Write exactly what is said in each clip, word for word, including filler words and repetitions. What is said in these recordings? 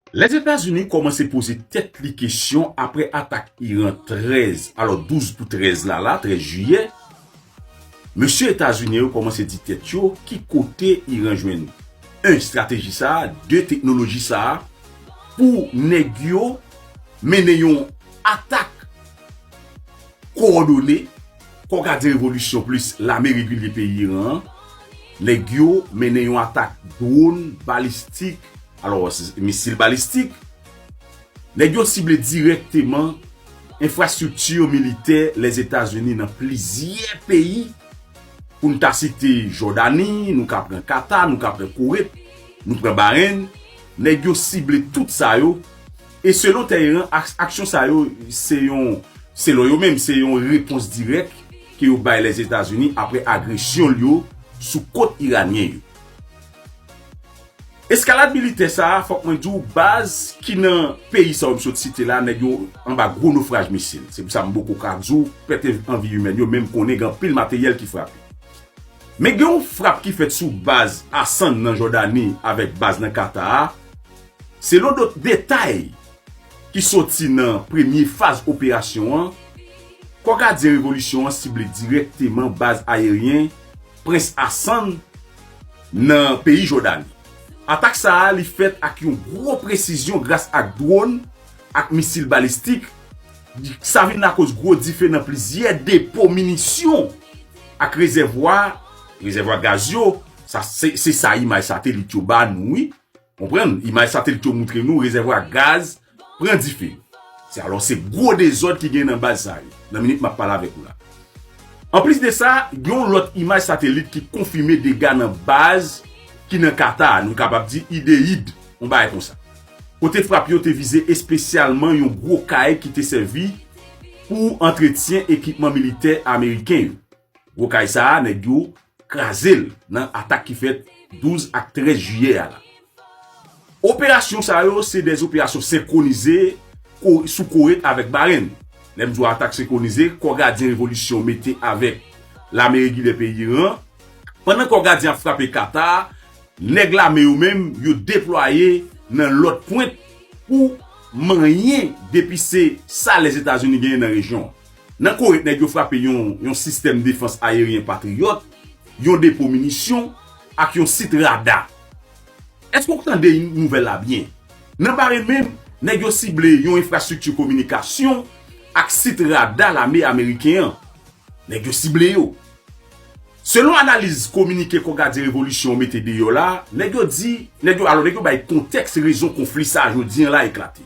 Lèzetazini kòmanse poze tèt li kesyon apre atak Iran trèz, alò douz pou trèz la, la, trèz jiyè. Mesye Etazini yo kòmanse di tèt yo ki kote Iran jwenn, en, estrateji sa a, de, teknoloji sa a, pou nèg yo mennen yon atak kowòdone, Kò Gadyen Revolisyon plis lame regilye peyi Iran an, nèg yo mennen yon atak dwòn balistik, alò, misil balistik, nèg yo sible dirèkteman enfrastrikti militè Lèzetazini nan plizyè peyi, pou n ta site Jòdani, nou ka pran Kata, nou ka pran Kowet, nou pran Barenn, nèg yo sible tout sa yo, e selon Teheran, ak-, aksyon sa yo, se yon, selon yo menm, se yon repons dirèk ke yo bay Lèzetazini apre agresyon l yo sou kot iranyen yo. Eskalad militè sa a, fòk mwen di w, baz ki nan peyi sa yo m sot site la, nèg yo anba gwo nofraj misil. Se pou sa m poko ka di w pèt anvi imèn yo, men m konnen gen anpil materyèl ki frape. Men gen yon frap ki fèt sou baz Asan nan Jòdani avèk baz nan Kata a. Selon dòt detay ki soti nan premye faz operasyon an, Kò Gadyen Revolisyon an sible dirèkteman baz ayeryen Prens Asan nan peyi Jòdani. Atak sa a, li fèt ak yon gwo presizyon gras ak dwòn ak misil balistik. Sa vin lakoz gwo dife nan plizyè depo minisyon ak rezèvwa, rezèvwa gaz yo. Sa, se, se sa imaj satelit yo ba nou, wi. Konprann? Imaj satelit yo moutre nou rezèvwa gaz pran dife. Se, alò, se gwo dezòd ki gen nan baz sa yo, nan minit m ap pale avèk ou la. Anplis de sa, gen yon lòt imaj satelit ki konfime dega nan baz ki nan Kata, nou kapab di Ideid, yon bagay konsa. Kote frap yo te vize espesyalman yon gwo kay ki te sèvi pou antretyen ekipman militè ameriken yo. Gwo kay sa a, nèg yo kraze l nan atak ki fèt douz ak trèz jiyè a la. Operasyon sa yo se de operasyon senkwonize ko-, sou Kowet avèk Barenn. Lè m di w atak senkwonize, Kò Gadyen Revolisyon mete avèk lame regilye peyi Iran. Pandan Kò Gadyen ap frape Kata, nèg lame yo menm, yo deplwaye nan lòt pwent pou manyen depi se sa Lèzetazini genyen nan rejyon an. Nan Kowet, nèg yo frape yon, yon sistèm defans ayeryen Patriyòt, yon depo minisyon ak yon sit rada. Èske w tande nouvèl la byen? Nan Barenn menm, nèg yo sible yon enfrastrikti kominikasyon ak sit rada lame ameriken an. Nèg yo sible yo. Selon analiz kominike Kò Gadyen Revolisyon an mete deyò la, nèg yo di, nèg yo, alò, nèg yo bay kontèks rezon konfli sa a jodi an la eklate.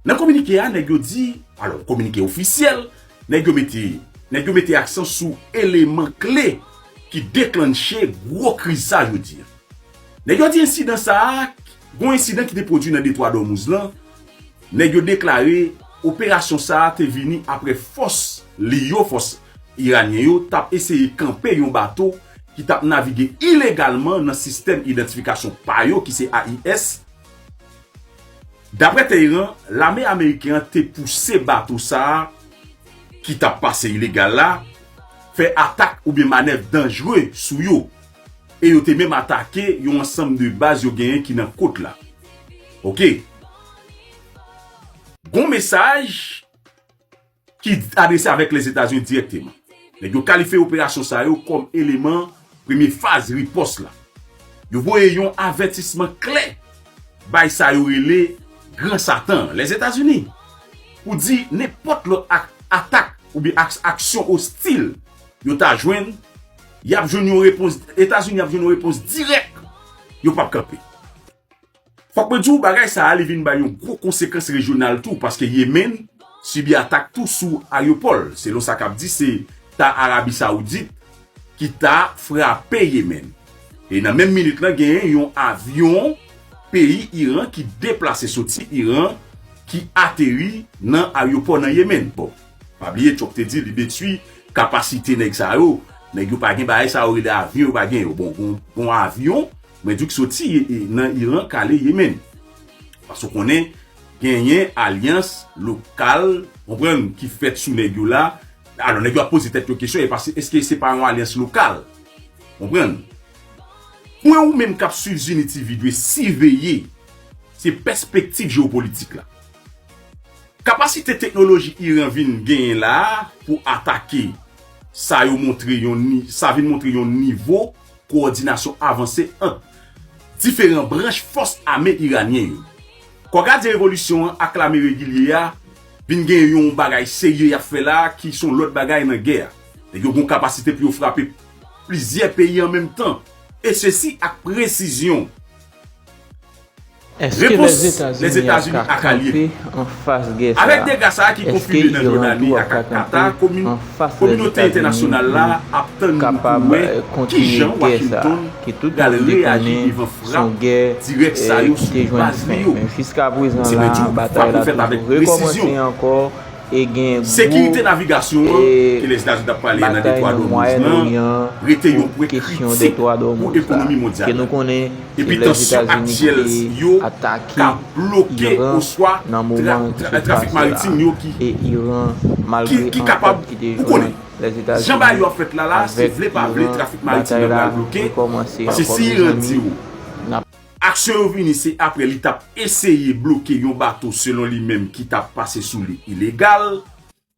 Nan kominike a, nèg yo di, alò, kominike ofisyèl, nèg yo mete, nèg yo mete aksan sou eleman kle ki deklanche gwo kriz sa jodi a. Nèg yo di ensidan sa a, gon ensidan ki te pwodui nan Detwa Dòmouz lan, nèg yo deklare operasyon sa a te vini apre fòs li yo, fòs iranyen yo, t ap eseye kanpe yon bato ki t ap navige ilegalman nan sistèm idantifikasyon pa yo, ki se A I S. Daprè Teheran, lame ameriken an te pouse bato sa a ki t ap pase ilegal la fè atak oubyen manèv danjre sou yo, e yo te menm atake yon ansanm de baz yo genyen ki nan kot la. Oke. Gon mesaj ki adrese avèk Lèzetazini dirèkteman. Nèg yo kalifye operasyon sa yo kòm eleman premye faz ripòs la. Yo voye yon avètisman klè bay sa yo rele Gran Satan an, Lèzetazini, pou di nenpòt lòt ak-, atak oubyen ak-, aksyon ostil yo ta jwenn, y ap jwenn yon repons, Etazini ap jwenn yon repons dirèk, yo p ap kanpe. Fòk mwen di w, bagay sa a, li vin bay yon gwo konsekans rejyonal tou, paske Yemen sibi atak tou sou aryopò l. Selon sa k ap di, se ta Arabi Sawoudit ki ta frape Yemen. E nan menm minit lan, genyen yon avyon peyi Iran ki deplase soti Iran, ki ateri nan aryopò nan Yemen. Bon, pa bliye, Trump te di li detwi kapasite nèg sa yo. Nèg yo pa gen bagay sa yo rele avyon, yo pa gen yo. Bon, gon, gon avyon, mwen di w ki soti, e, nan Iran k ale Yemen. Paske w konnen, genyen alyans lokal, konprann, ki fèt sou nèg yo la. Alò, nèg yo ap poze tèt yo kesyon, e paske, èske se pa yon alyans lokal? Konprann? Pwen ou menm k ap swiv Zini T V dwe siveye, se pèspektiv jewopolitik la. Kapasite teknoloji Iran vin genyen la a pou atake, sa yo montre yon ni, sa vin montre yon nivo kowòdinasyon avanse ant diferan branch fòs ame iranyen yo. Kò Gadyen Revolisyon an ak lame regilye a vin gen yon bagay serye y ap fè la a ki se yon lòt bagay nan gè a. Nèg yo gen yon kapasite pou yo frape plizyè peyi an menm tan, e sesi ak presizyon. Repons Lèzetazini ak alye li. Avèk dega sa a ki konfime nan Jòdani ak ak Kata, kominote entènasyonal la ap tann pou wè kijan Washington pral reyaji devan frap dirèk sa yo sou baz li yo. Se mwen di w, frap yo fèt avèk presizyon. Sekirite navigasyon an, ke Lèzetazini t ap pale nan Detwa Dòmouz lan, rete yon pwen kritik pou ekonomi mondyal la. Epi tansyon aktyèl yo ka bloke oswa tra, tra, trafik maritim yo ki, ki, ki kapab, ou konnen, jan bagay yo ap fèt la la, se vle pa vle, trafik maritim yo pral bloke, paske si Iran di w aksyon yo vini, se apre li t ap eseye bloke yon bato, selon li menm, ki t ap pase sou li ilegal.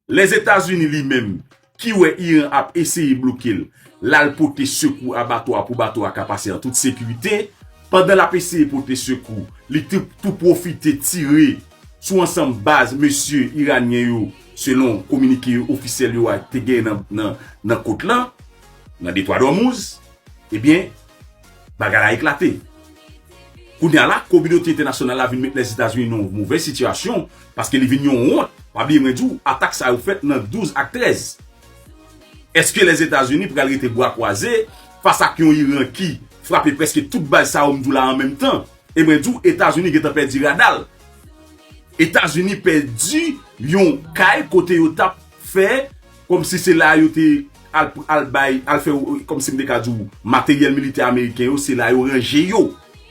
Lèzetazini li menm, ki wè Iran ap eseye bloke l, l al pote sekou a bato a pou bato a ka pase an tout sekirite. Pandan l ap eseye pote sekou, li tou, tou pwofite tire sou ansanm baz mesye iranyen yo, selon kominike ofisyèl yo a te genyen nan, nan, nan kot lan, nan Detwa Dòmouz. Ebyen, bagay la eklate. Kounye a la, kominote entènasyonal la vin met Lèzetazini nan yon movèz sitiyasyon, paske li vin yon wont. Pa bliye mwen di w, atak sa yo fèt nan douz ak trèz. Èske Lèzetazini pral rete bra kwaze fas ak yon Iran ki frape prèske tout baz sa yo m di w la an menm tan? E mwen di w, Etazini gentan pèdi rada l. Etazini pèdi yon kay kote yo t ap fè, kòmsi se la yo te al, al bay, al fè, kòmsi m te ka di w, materyèl militè ameriken yo, se la yo ranje yo.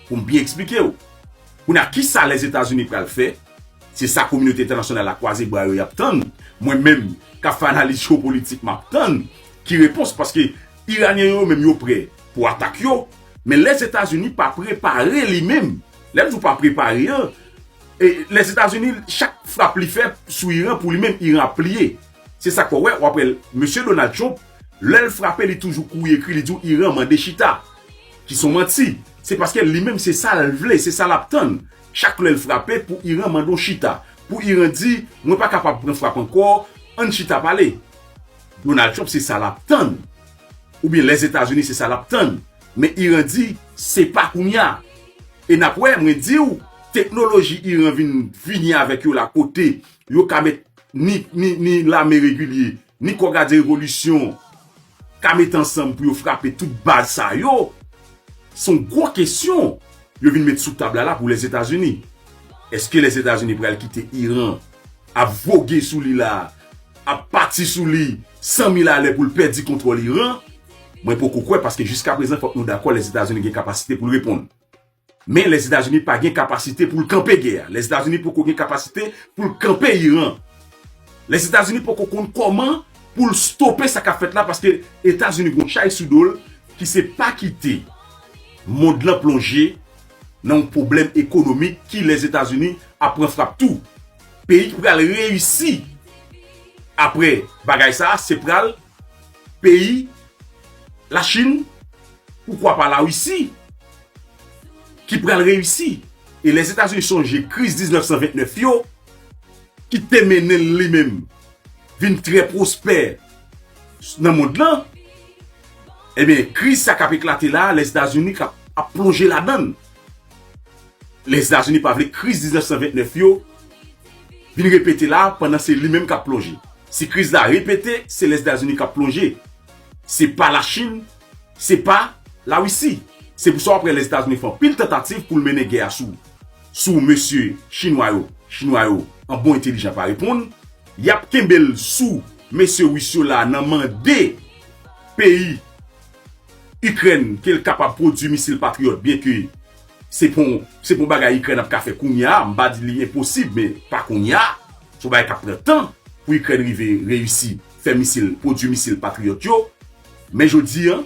Pou m byen eksplike w. Kounye a, kisa Lèzetazini pral fè? Se sa kominote entènasyonal la kwaze bra yo y ap tann. Mwen menm, k ap fè analiz jewopolitik, m ap tann ki repons, paske iranyen yo menm yo prè pou atak yo, men Lèzetazini pa prepare li menm. Lè m di w pa prepare an, e, Lèzetazini, chak frap li fè sou Iran, pou li menm, Iran ap pliye. Se sa k fè w wè, w ap wè, mesye Donald Trump, lè l frape, li toujou kouri ekri, li di w Iran mande chita. Ki se yon manti. Se paske li menm, se sa l vle, se sa l ap tann. Chak lè l frape, pou Iran mande yon chita. Pou Iran di, mwen pa kapab pran frap ankò, ann chita pale. Donald Trump, se sa l ap tann. Oubyen Lèzetazini, se sa l ap tann. Men Iran di, se pa kounye a. E n ap wè, mwen di w, teknoloji Iran vin vini avèk yo la, kote yo ka met ni, ni, ni lame regilye, ni kò gadyen revolisyon ka met ansanm pou yo frape tout baz sa yo, se yon gwo kesyon yo vin met sou tab la la pou Lèzetazini. Èske Lèzetazini pral kite Iran ap voge sou li la, ap pati sou li san mil alè pou l pèdi kontwòl Iran? Mwen poko kwè, paske jiskaprezan, fòk nou dakò, Lèzetazini gen kapasite pou l reponn. Men Lèzetazini pa gen kapasite pou l kanpe gè a. Lèzetazini poko gen kapasite pou l kanpe Iran. Lèzetazini poko konn kòman pou l stope sa k ap fèt la, paske Etazini gon chay sou do l ki se pa kite mond lan plonje nan yon pwoblèm ekonomik ki Lèzetazini ap pran frap tou. Peyi ki pral reyisi apre bagay sa a, se pral peyi Lachin, poukwa pa Larisi, ki pral reyisi. E Lèzetazini sonje kriz diznèf san ventnèf yo, ki te mennen l li menm vin trè pwospè nan mond lan, ebyen, kriz sa k ap eklate la a, Lèzetazini k ap, ap plonje ladan l. Lèzetazini pa vle kriz diznèf san ventnèf yo vin repete la a pandan se li menm k ap plonje. Si kriz la repete, se Lèzetazini k ap plonje. Se pa Lachin, se pa Larisi. Se pou sa w ap wè Lèzetazini fè anpil tantativ pou l mennen gè a sou, sou mesye chinwa yo. Chinwa yo, an bon entelijan, pa reponn. Y ap kenbe l sou mesye ris yo la nan mande peyi Ikrèn ke l kapab pwodui misil Patriot, byenke se pa yon, se pa yon bagay Ikrèn ap ka fè kounye a, m pa di li enposib, men pa kounye a. Se yon bagay k ap pran tan pou Ikrèn rive reyisi fè misil, pwodui misil Patriot yo. Men jodi a,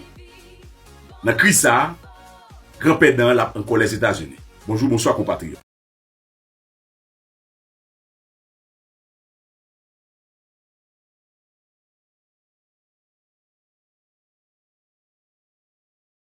nan kriz sa a, gran pèdan an l ap ankò Lèzetazini. Bonjou, bonswa, konpatriyòt.